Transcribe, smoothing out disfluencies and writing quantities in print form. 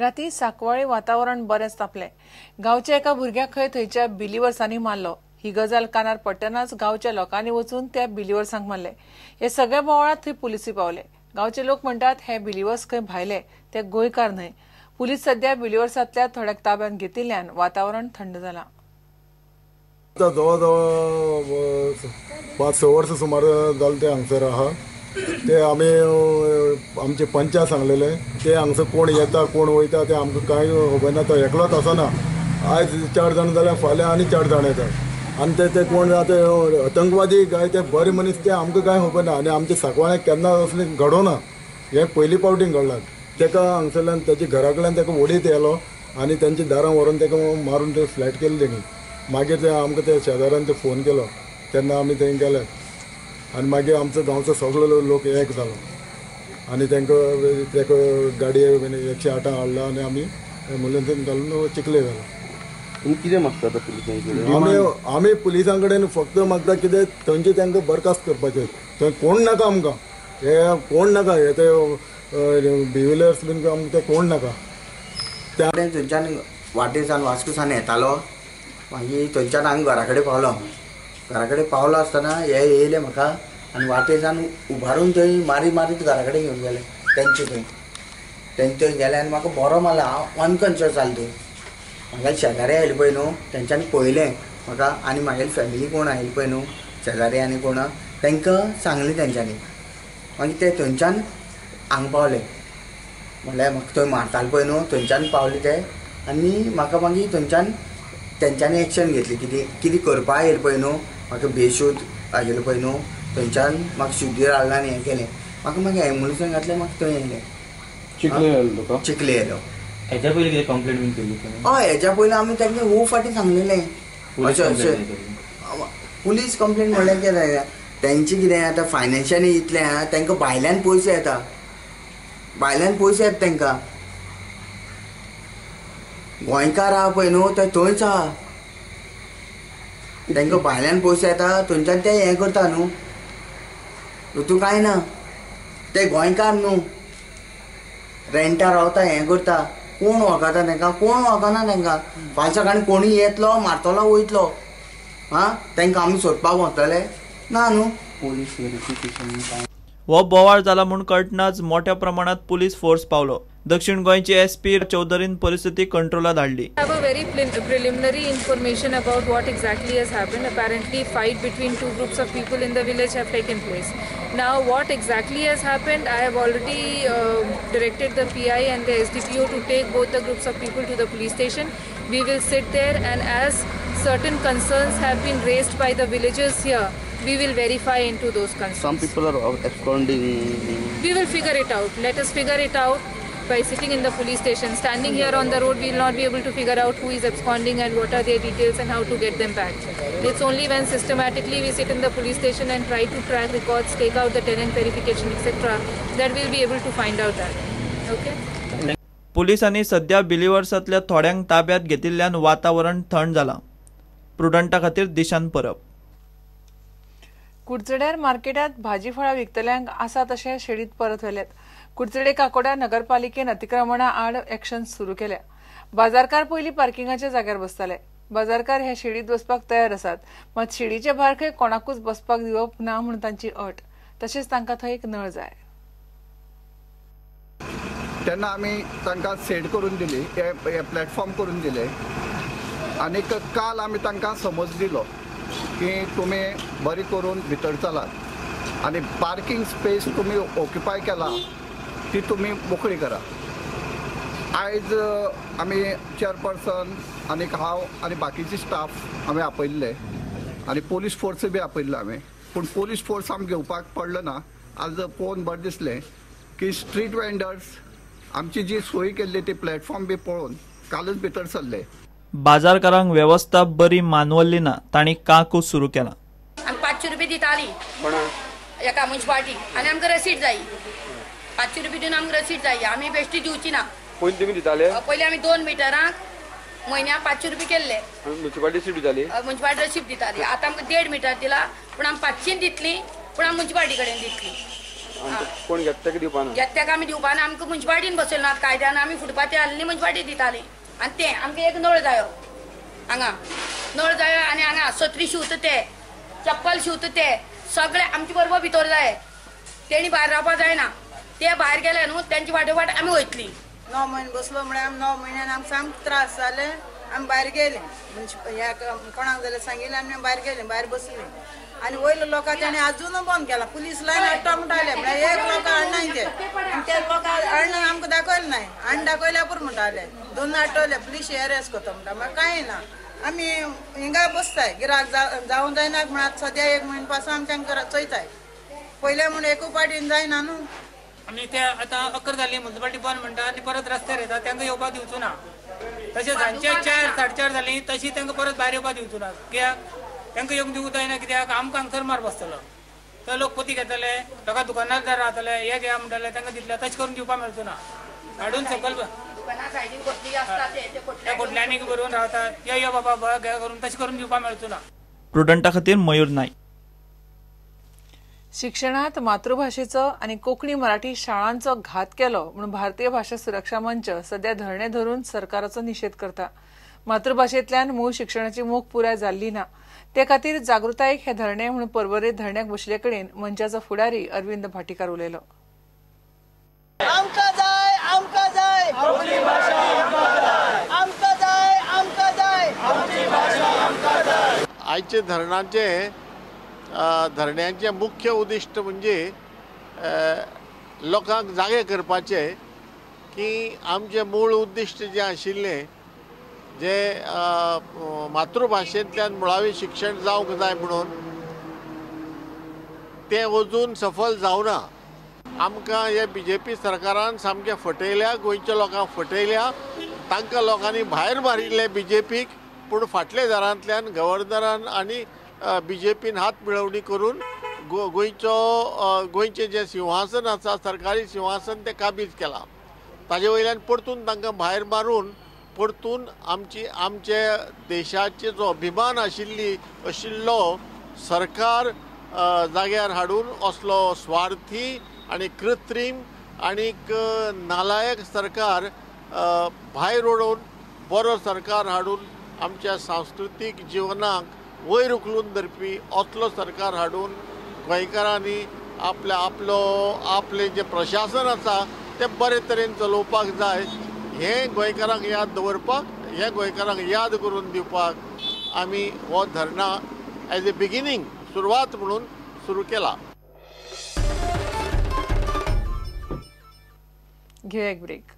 राती साकवाळे वातावरण बरेंच तापलें. गांवच्या एका भुरग्याक खंय थंयच्या बिलिवर्सांनी मारलो. ही गजाल कानार पडटनाच गांवच्या लोकांनी वचून त्या बिलिवर्सांक मारले. हे सगळे बोवाळांत थंय पुलिसूय पावले. गांवचे लोक म्हणटात हे बिलिवर्स खंय भायले, ते गोंयकार न्हय. पुलीस सध्या बिलिवर्सांतल्या थोड्याक ताब्यांत घेतिल्ल्यान वातावरण थंड जालां. जवळ जवळ 5-6 वर्सां सुमार जालें ते हांगसर आहा. ते आमी आमचे पंचायत सांगलेले ते हांगसर कोण येता कोण वयता ते आमकां कांय खबर ना. तो एकलोच आसना, आयज 4 जाण जाल्यार फाल्यां आनी 4 जाण येतात आनी ते कोण आतां आतंकवादी काय ते बरे मनीस ते आमकां कांय खबर ना. आनी आमच्या साकवाळ्याक केन्ना असलें घडोना, हें पयली फावटीन घडलां. ताका हांगसरल्यान ताच्या घरा कडल्यान ताका ओडीत येयलो आनी तांच्या दारां व्हरून ताका मारून ते फ्लॅट केले तेणी. मागीर ते आमकां ते शेजाऱ्यान ते फोन केलो तेन्ना आमी थंय गेले आनी मागीर आमचो गांवचो सगळो लोक एक जालो आनी तांकां ताका गाडये 108 हाडला आनी आमी एम्बुलन्सीन घालून चिखले घालो. तुमी कितें मागता आतां पुलिसां कडेन? आमी पुलिसां कडेन फक्त मागता कितें थंयचे तांकां बरखास्त करपाचें. थंय कोण नाका आमकां, हे कोण नाका, हे ते बिविलर्स बीन आमकां ते कोण नाका. त्या थंयच्यान वाटेसान वास्को सान येतालो, मागीर थंयच्यान हांगा घरा कडेन पावलो. घरा कडेन पावलो आसतना हे येयले म्हाका आनी वाटेसान उबारून थंय मारीत मारीत घरा कडेन घेवन गेले. तेंचे थंय तेंचे थंय गेले आनी म्हाका बरो मारलो. हांव अनकॉन्शियस जालें थंय. म्हागेले शेजारी आयले पळय न्हू तेंच्यांनी पळयलें म्हाका आनी म्हागेली फॅमिली कोण आयली पळय न्हू शेजारी आनी कोण तांकां सांगलें तेंच्यांनी. मागीर ते थंयच्यान हांगा पावले, म्हणल्यार म्हाका थंय मारताले पळय न्हू थंयच्यान पावले ते आनी म्हाका मागीर थंयच्यान तेंच्यांनी एक्शन घेतली. कितें कितें करपा येयलें पळय न्हू म्हाका बेशूद आयिल्लें पळय न्हू थंयच्यान म्हाका शुद्धीर हाडलें आनी हें केलें. म्हाका मागीर एम्बुलन्सान घातलें, म्हाका थंय येयलें. चिखले येयलो तुका? चिखले येयलो. हेच्या पयलीं कितें कंप्लेंट बीन केल्ली? हय, हेच्या पयलीं आमी तांकां खूब फावटी सांगलेलें. अशें अशें पुलीस कंप्लेंट म्हणल्यार कितें तेंचें कितें आतां फायनान्शियली इतलें आहा तांकां भायल्यान पयशे येता, भायल्यान पयशे येता तांकां. गोंयकार आहा पळय न्हू ते थंयच आहा, तांकां भायल्यान पयशे येता थंयच्यान ते हें करता न्हू. तितून कांय ना, ते गोंयकार न्हू, रेंटार रावता हें करता. कोण वळखता तांकां? कोण वळखना तांकां. फाल्यां सकाळीं कोणूय येतलो मारतलो वयतलो. आं, तांकां आमी सोदपाक वतले ना न्हू. पुलीस व्हेरिफिकेशन हो बोवाळ जाला म्हूण कळटनाच मोठ्या प्रमाणात पुलीस फोर्स पावलो. दक्षिण गोंयचे एसपी चौधरीन परिस्थिती कंट्रोलात हाडली. I have a very preliminary information about what exactly has happened. Apparently, fight between two groups of people in the village have taken place. Now, what exactly has happened, I have already directed the PI and the SDPO to take both the groups of people to the police station. We will sit there, and as certain concerns have been raised by the villagers here, we will verify into those concerns. Some people are absconding. We will figure it out. Let us figure it out by sitting in the police station. Standing here on the road, we will not be able to figure out who is absconding and what are their details and how to get them back. It's only when systematically we sit in the police station and try to track records, take out the tenant verification, etc., that we will be able to find out that. Okay? पुलिसांनी सध्या बिलिवर्सांतल्या थोड्यांक ताब्यात घेतिल्ल्यान वातावरण थंड जालां. प्रुडंटा खातीर दिशान परब. कुडचड्यार मार्केटात भाजी फळां विकतल्यांक आसा तशें शेडीत परत व्हेल्यात. कुडचडे काकोडा नगरपालिकेन अतिक्रमणा आड एक्शन सुरू केल्या. बाजारकार पयलीं पार्किंगाच्या जाग्यार बसताले. बाजारकार हे शेडीत बसपाक तयार आसात, मात शेडीचे भायर खंय कोणाकूच बसपाक दिवप ना म्हूण तांची अट. तशेंच तांकां थंय एक नळ जाय. तेन्ना आमी तांकां सेट करून दिली, हे प्लॅटफॉर्म करून दिले आनी काल आमी तांकां समज दिलो की तुमी बरी करून भितर चलात आनी पार्किंग स्पेस तुमी ऑक्युपाय केला ती तुमी मोकळी करा. आयज आमी चेअरपर्सन आनी हांव आनी बाकीचे स्टाफ आमी आपयल्ले आनी पोलीस फोर्सूय बी आपयल्लो आमी, पूण पोलीस फोर्स आमकां घेवपाक पडलो ना. आज पळोवन बरें दिसलें की स्ट्रीट वेंडर्स आमची जी सोय केल्ली ती प्लॅटफॉर्म बी पळोवन कालच भितर सरले. बाजारकारांक वेवस्था बरी मानवल्ली ना, तांणी काकूस सुरू केला. आमी 500 रुपये दिताली एका मुन्सिपाल्टी आनी आमकां रसीद जाय. 500 रुपये दिवन आमकां रसीद जाय, आमी बेश्टी दिवची ना. पयलीं तुमी दिताले? पयलीं आमी 2 मिटरांक म्हयन्याक 500 रुपये केल्ले. मुन्सिपाल्टी रसीद दिताली? मुन्सिपाल्टी रसीद दिताली. आतां आमकां 1.5 मिटर दिला, पूण आमी 500 दितली, पूण आमी मुन्सिपाल्टी कडेन दितली. कोण घेता ताका दिवपाना? घेता ताका आमी दिवपाना. आमकां मुन्सिपाल्टीन बसयले नात कायद्यान. आमी फुटपाथी हाडली मुन्सिपाल्टी दिताली. आनी तें आमकां एक नळ जायो, हांगा नळ जायो आनी हांगा सत्री शिंवता ते, चप्पल शिंवता ते, सगळे आमचे बरोबर भितर जाय. तेणी भायर रावपा जायना. ते भायर गेले न्हू तेंचे फाटोफाट आमी वयतली. 9 म्हयने बसलो म्हळ्यार आमी 9 म्हयन्यान आमकां सामकें त्रास जाले. आमी भायर गेले, ह्या कोणाक जाल्यार सांगिल्लें आनी भायर गेले, भायर बसले. आनी वयलो लोकां तेणी आजून बंद केला. पुलीस लायन हाडटा म्हणटाले, म्हळ्यार एक लोकां हाडनाय ते. आनी ते लोकां हाडना आमकां दाखयलें नाय. आनी दाखयल्या पुरो म्हणटाले, 2 हाडटले पुलीस अरेस्ट करता म्हणटा. मागीर कांय ना, आमी हिंगा बसताय. गिराक जावं जायना म्हण आतां सद्या 1 म्हयनो पासून आमी तांकां चोयताय. पयले म्हूण एकू पाटीन जायना न्हू. आनी ते आतां 11 जाली मुन्सिपाल्टी बंद म्हणटा आनी परत रस्त्यार येता, तांकां येवपाक दिवचो ना. तशें सांजचे 4 साडे 4 जाली तशी तांकां परत भायर येवपाक दिवचो ना. कित्याक तांकां येवंक दिवंक जायना, कित्याक आमकां हांगसर मार बसतलो. तो लोक पोती घेतले, लोकां दुकानार रावतले, हे घेया म्हणटले, तांकां दितले, तशें करून दिवपाक मेळचो ना. हाडून सकयल त्या खोटल्यांनी बरोवन रावतात, यो यो बाबा घे करून तशें करून दिवपाक मेळचो ना. प्रुडंटा खातीर मयूर नायक. शिक्षणात मातृभाषेचो आनी कोंकणी मराठी शाळांचो घात केलो म्हणून भारतीय भाषा सुरक्षा मंच सध्या धरणे धरून सरकाराचो निषेध करता. मातृभाषेंतल्यान मूळ शिक्षणाची मोख पुराय जाल्ली ना, ते खातीर जागृतायेक हे धरणे म्हणून पर्वरे धरण्याक बशिल्ले कडेन मंचाचो फुडारी अरविंद भाटीकार उलयलो. आमकां जाय, आमकां जाय आमची भाशा, आमकां जाय, आमकां जाय आमची भाशा, आमकां जाय. आयचे धरणाचे धरण्यांचे मुख्य उद्दिश्ट म्हणजे लोकांक जागे करपाचे की आमचे मूळ उद्दिश्ट जें आशिल्लें, जे मातृभाशेंतल्यान मुळावें शिक्षण जावंक जाय म्हणून, तें अजून सफल जावना. आमकां हे बीजेपी सरकारान सामकें फटयल्या, गोंयच्या लोकांक फटयल्या. तांकां लोकांनी भायर मारिल्ले बीजेपीक, पूण फाटल्या दारांतल्यान गव्हर्नरान आनी बीजेपीन हात मेळवणी करून गोंयचो गोंयचें जें सिंहासन आसा, सरकारी सिंहासन, तें काबीज केलां. ताजे वयल्यान परतून तांकां भायर मारून परतून आमची आमचे देशाचे जो अभिमान आशिल्लो सरकार जाग्यार हाडून असलो स्वार्थी आनी कृत्रीम आनीक नालायक सरकार भायर उडोवन बरो सरकार हाडून आमच्या सांस्कृतीक जिवनाक वयर उखलून धरपी असलो सरकार हाडून गोंयकारांनी आपले आपलो आपलें जें प्रशासन आसा तें बरे तरेन चलोवपाक जाय. हें गोंयकारांक याद दवरपाक, हें गोंयकारांक याद करून दिवपाक आमी हो धरणां एज ए बिगिनींग सुरवात म्हणून सुरू केला. घेऊया एक ब्रेक.